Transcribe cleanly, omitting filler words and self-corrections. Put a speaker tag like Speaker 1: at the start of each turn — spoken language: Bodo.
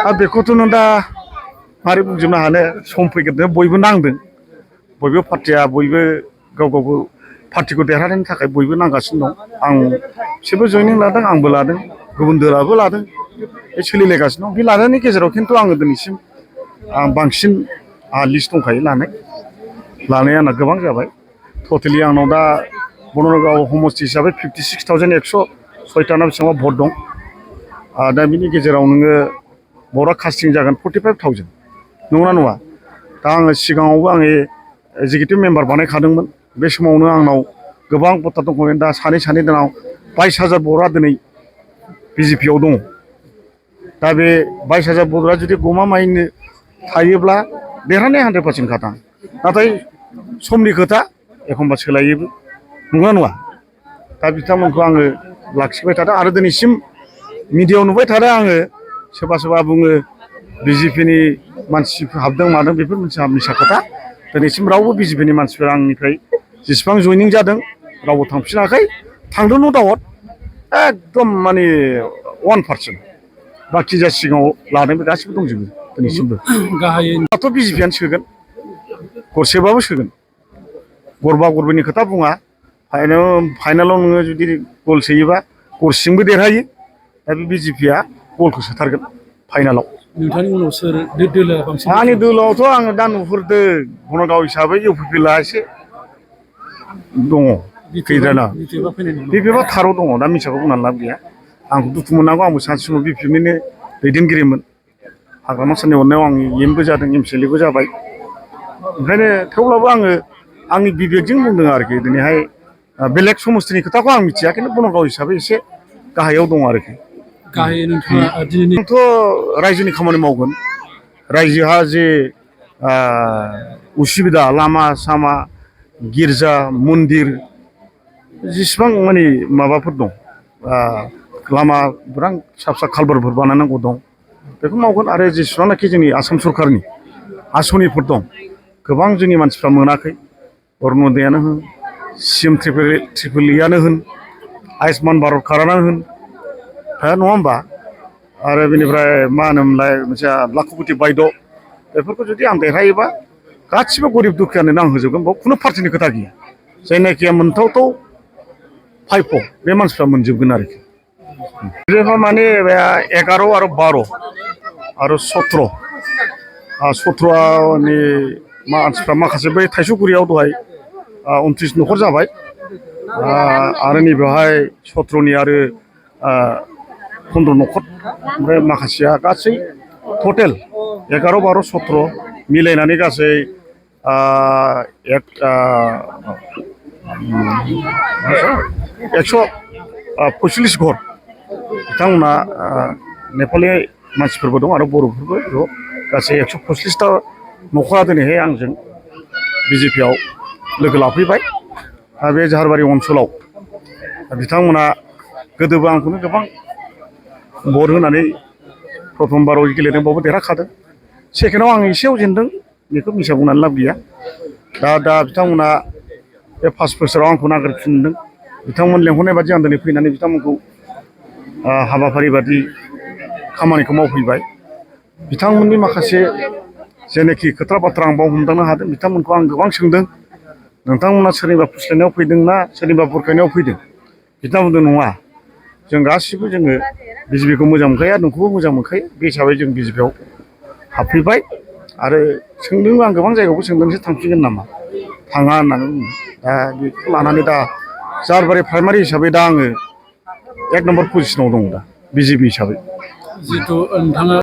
Speaker 1: बेखौथ' नों दा मारै बुंजोबनो हानो सम फैगोन बयबो नांदों बयबो पार्टिया बयबो गाव पार्टिखौ देरहानायनि थाखाय बयबो नांगासिनो दं आं बिसोरबो जयनिं लादों आंबो लादों गुबुन दलाबो लादों बे सोलिलायगासिनो दं बे लानायनि गेजेराव खिन्थु आङो दिनैसिम बांसिन लिस्ट दंखायो लानाया आंना गोबां जाबाय टटेलि आंनाव दा बनरगाव समस्ति हिसाबै 56,106टा बेसेबां भट दं दा बिनि गेजेराव नोङो भटआ कास्टिं जागोन 45,000 नंगौना नङा दा आङो सिगाङावबो आङो एगजिकिउटिभ मेम्बार बानायखादोंमोन बे समावनो आंनाव गोबां भटार दंमोन दा सानै दिनाव 22,000 भटआ दिनै बिजेपिआव दङ दा बे 22,000 भटआ जुदि गमामायैनो थायोब्ला देरहानाया 100% खाथां नाथाय समनि खोथा एखनबा सोलायोबो नंगौना नङा दा बिथांमोनखौ आङो लाखिबाय थादों आरो दिनैसिम मिडियायाव नुबाय थादों आङो सोरबा बुङो बिजेपिनि मानसि हाबदों मादों बेफोर मोनसे मिसा खोथा दिनैसिम रावबो बिजेपिनि मानसिफोरा आंनिफ्राय जेसेबां जयनिं जादों रावबो थांफिनाखै थांदों न' दाउट एकदम माने 1% बाखि जा सिगाङाव लादों बे गासिबो दंजोबो दिनैसिमबो दाथ' बिजेपियानो सोगोन गरसेबाबो सोगोन गरबा गरब्रैनि खोथा बुङा फाइनालाव नोङो जुदि गल सोयोबा गरसेजोंबो देरहायो दा बे बिजेपिया गलखौ सोथारगोन फाइनालाव
Speaker 2: नोंथांनि उनाव सोर दोला बांसिन
Speaker 1: आंनि दोलावथ' आङो दा नुहुरदों बनगाव हिसाबै इउपिपिएलआ एसे दङ गैद्रायना बिपिएफआ थाराव दङ दा मिसाखौ बुंनानै लाब गैया आंखौ दुखु मोननांगौ आंबो सानसे समाव बिपिएफनिनो दैदेनगिरिमोन हाग्रामा सारनि अननायाव आं एमबो जादों एमसिएलएबो जाबाय ओंखायनो थेवब्लाबो आङो आंनि बिबेकजों बुंदों आरोखि दिनैहाय बेलेग समस्तिनि खोथाखौ आं मिथिया खिन्थु बनगाव हिसाबै एसे गाहायाव दं आरोखि आंथ' रायजोनि खामानि मावगोन रायजोहा जे उसुबिदा लामा सामा गिर्जा मन्दिर जेसेबां माने माबाफोर दं लामा गोबां फिसा कालभारफोर बानायनांगौ दं बेखौ मावगोन आरो जेसेबांनाखि जोंनि आसाम सरकारनि आसनिफोर दं गोबां जोंनि मानसिफ्रा मोनाखै अरुनदयानो होन सिएम ट्रिपल इयानो होन आयुष्मान भारत कार्डआनो होन नङा होमबा आरो बेनिफ्राय मा होनोमोनलाय मोनसे लाखपति बायद' बेफोरखौ जुदि आं देरहायोबा गासिबो गरिब दुखियानो आं होजोबगोन बाव खुनु पार्टिनि खोथा गैया जायनाखिया मोनथावथाव फायख' बे मानसिफ्रा मोनजोबगोन आरोखि बिजेपा माने 11 आरो 12 आरो 17नि मानसिफ्रा माखासे बै थाइजौगुरियाव दहाय 29 न'खर जाबाय आरो नैबेवहाय 17नि आरो 15 न'खर ओमफ्राय माखासेया गासै टटेल 11, 12, 17 मिलायनानै गासै 145 घर बिथांमोना नेपालि मानसिफोरबो दं आरो बर'फोरबो ज' गासै 145टा न'खरा दिनैहाय आंजों बिजेपिआव लोगो लाफैबाय बे जाहारबारि ओनसोलाव बिथांमोना गोदोबो आंखौनो गोबां भट होनानै प्रथमबाराव गेलेदों बावबो देरहाखादों सेकेन्डआव आं एसेयाव जेनदों बेखौ मिसा बुंनानै लाब गैया दा बिथांमोना बे 5 बोसोराव आंखौ नागिरफिनदों बिथांमोन लेंहरनाय बादि आं दिनै फैनानै बिथांमोनखौ हाबाफारि बादि खामानिखौ मावफैबाय बिथांमोननि माखासे जेनाखि खोथा बाथ्रा आं बाव हमदांनो हादों बिथांमोनखौ आं गोबां सोंदों नोंथांमोना सोरनिबा फुस्लायनायाव फैदों ना सोरनिबा बुरखायनायाव फैदों बिथांमोनजों नङा जों गासिबो जोङो बिजेपिखौ मोजां मोनखायो नोंखौबो मोजां मोनखायो बे हिसाबै जों बिजेपिआव हाबफैबाय आरो सोंदों आं गोबां जायगायावबो सोंदों नोंसोर थांफिनगोन नामा थाङा होननानै बुंदों दा बेखौ लानानै दा जाहारबारि प्राइमारि हिसाबै दा आङो 1 नम्बर पजिसनाव दङ दा बिजेपि हिसाबै
Speaker 2: जिहेथु नोंथाङा